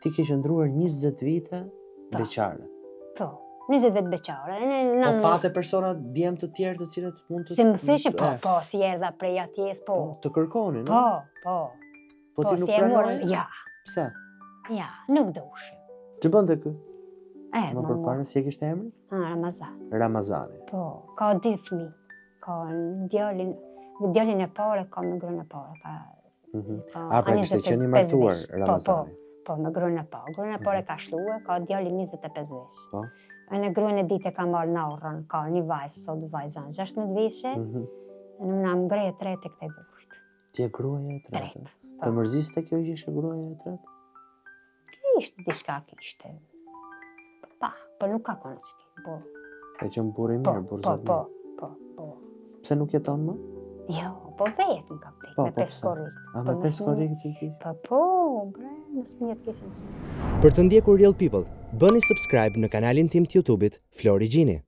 Ti ke qëndruar 20 vite Po. beqare. Po, 20 vjet beqare. Ne, Po në, pate persona djem të tjerë të cilët mund të Si më theshe, po, Eh, po, si erdha prej atjes, po. Po, të kërkonin, Po, ëh? po. Po ti nuk si e morën, pranoje? ja, Pse? ja, nuk dushim. Ç'u bënte ky? E, Më më përpara si e kishte emrin? Ah, Ramazan. Ramazani. Po, ka dy fëmijë. Ka në djalin, djalin e parë ka me gruan e parë, ka Mhm. ka A, pra kishte 25 qenë i martuar vjeç. Po, Ramazani. Po, po, me gruan e parë. Gruan e parë e ka shlue, ka djalin 25 vjeç. Po. E në gruan e dytë e ka marrë Naurën, ka një vajzë, sot vajza në 16 vjeçe, Mhm. e në më ngre e tretë e këtej burrit. Ti je gruaja e tretë. Tretë. Të mërziste kjo që ishe gruaja e tretë? Ishte diçka kishte. Pa, po nuk ka konë që ki. Po, Ka qenë burrë i po, mirë, burrë po, zot po, mirë. po, po. Pse nuk jeton më? Jo, po vetë më ka vdek, Po, me po, pesë pse? korrik. A Po, me mos pesë më- korrik ti ki? Po, po, bre, mos më jetë keqen. Për të ndjekur Real People, bëni subscribe në kanalin tim të YouTube-it Flori Gjini.